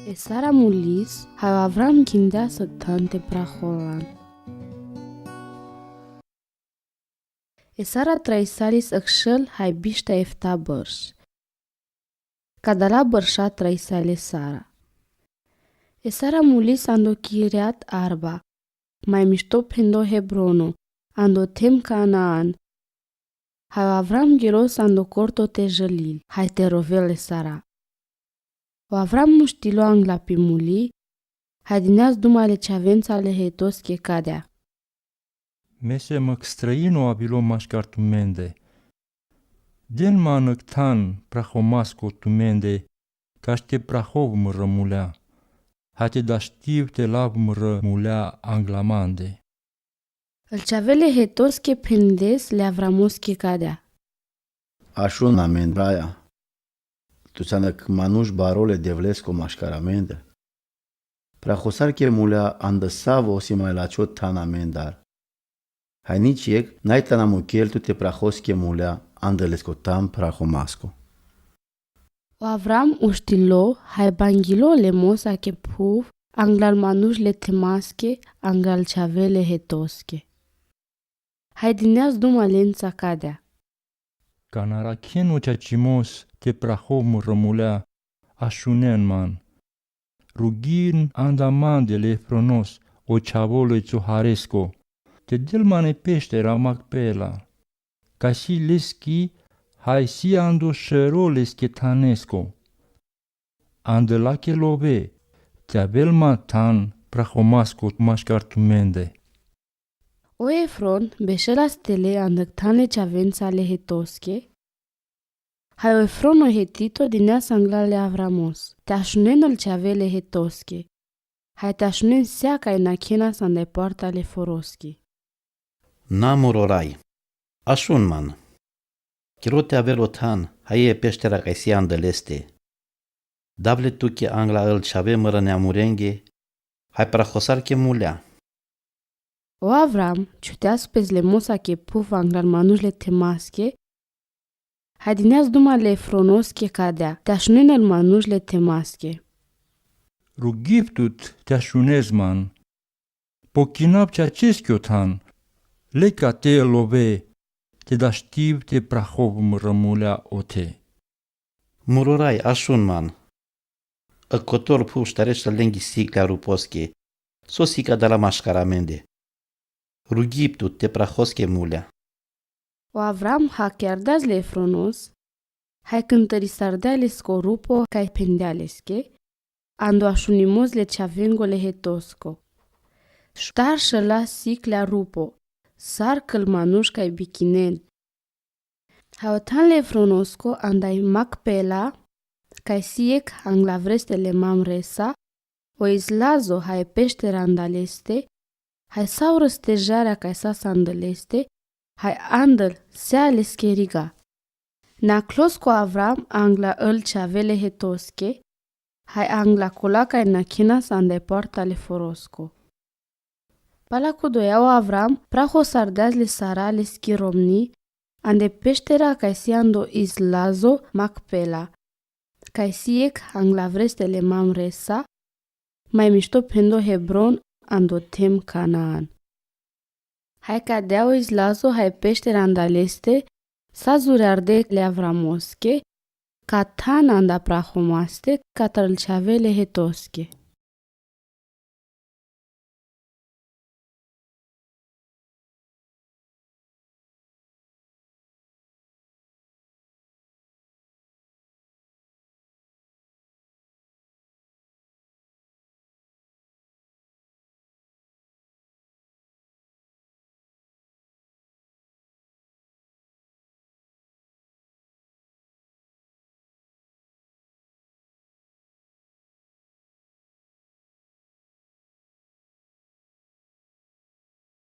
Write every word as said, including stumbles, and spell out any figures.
E Sara mulis, haj o Avram gindea sa than te praholan. E Sara traisalis akšel haj bišta efta bărš. Ka dala bărša traisale Sara. E Sara mulis ando Kiriat Arba, maj mišto phendo Hebrono, ando them Kanaan. Haj o Avram gelos ando korto te žalil, haj te rovel e Sara. O Avram uštilo angla pi muli, haj dinea zduma le čhavenca le Hetoske ka dea: Mese măk străino avilo maškar tumende. Den ma năk than prahomasko tumende, kaš te prahov mrã mulea, haj te daštiv te lav mrã mulea angla mande. Ălčhavele Hetoske phendes le Avramoske ka dea: Ašun amendar aja. Tu sa năk manuš baro le Devlesko maškar amende. Prahosarke mulea andã savo si maj lačho than amendar. Haj nič jekh naj tana mukhel tu te prahoske mulea andalesko than prahomasko. O Avram uštilo, haj bangilo le mosake phuv anglal manuš le themaske, anglal čhavele Hetoske. Haj dinea zduma lenca ka dea: Ka na arakhen o čačimos te prahov mrã mulea, ašunen man. Rugin anda mande le Efronos, o čhavo le Coharesko, te del man e peštera Makpela, kaj si leski, haj si ando šero leske thanesko. Andã lake love, te avel ma than prahomasko maškar tumende. O Efron bešela stele andã than le čhavenca le Hetoske. Haj o Efron o Hetito dinea sa anglal le Avramos, te ašunen ălčhavele Hetoske, haj te ašunen sea kaj nakhena sa andaj poarta le foroski. Na muroraj, ašun man. Chiro te avel o than, haj e peštera kaj si andaleste. Dav le tuke angla ălčhave mrã neamurenghe, haj prahosarke mulea. O Avram čhutea so pes le mosake phuv anglal manuš le themaske, haj dinea zduma le Efronoske ka dea, te ašunen al manuš le themaske. Rugiv tut te ašunes man. Po kinav čačeske o than, le ka te love, te daštiv te prahov mrã mulea ote. Muroraj, ašun man. Ăkotor phuv štarešel lenghi sikle a ruposke, so si ka dala maškar amende. Rugiv tut te prahoske mulea. O Avram hakjardeas le Efronos, haj kantărisardea lesko rupo kaj phendea leske, ando ašunimos le čhavengo le Hetosko. Štar šăla sikle a rupo, sar kăl manuš kaj bikinel. Haj o than le Efronosko andaj Makpela, kaj si jekh angla vreste le Mamresa, o izlazo haj e peštera andaleste, haj sa o rastežarea kaj sa sa andaleste, haj andal sea leske riga. Naklosko Avram angla ălčhave le Hetoske, haj angla kola kaj nakhena sa andaj poarta le forosko. Pala ko doja o Avram prahosardeas le Sara leski romni, ande peštera kaj si ando izlazo Makpela, kaj si jekh angla vreste le Mamresa, maj mišto phendo Hebron, ando them Kanaan. Haj ka dea o izlazo haj e peštera andaleste, sa zurarde le Avramoske, ka than anda prahomaste, katar ălčhave le Hetoske.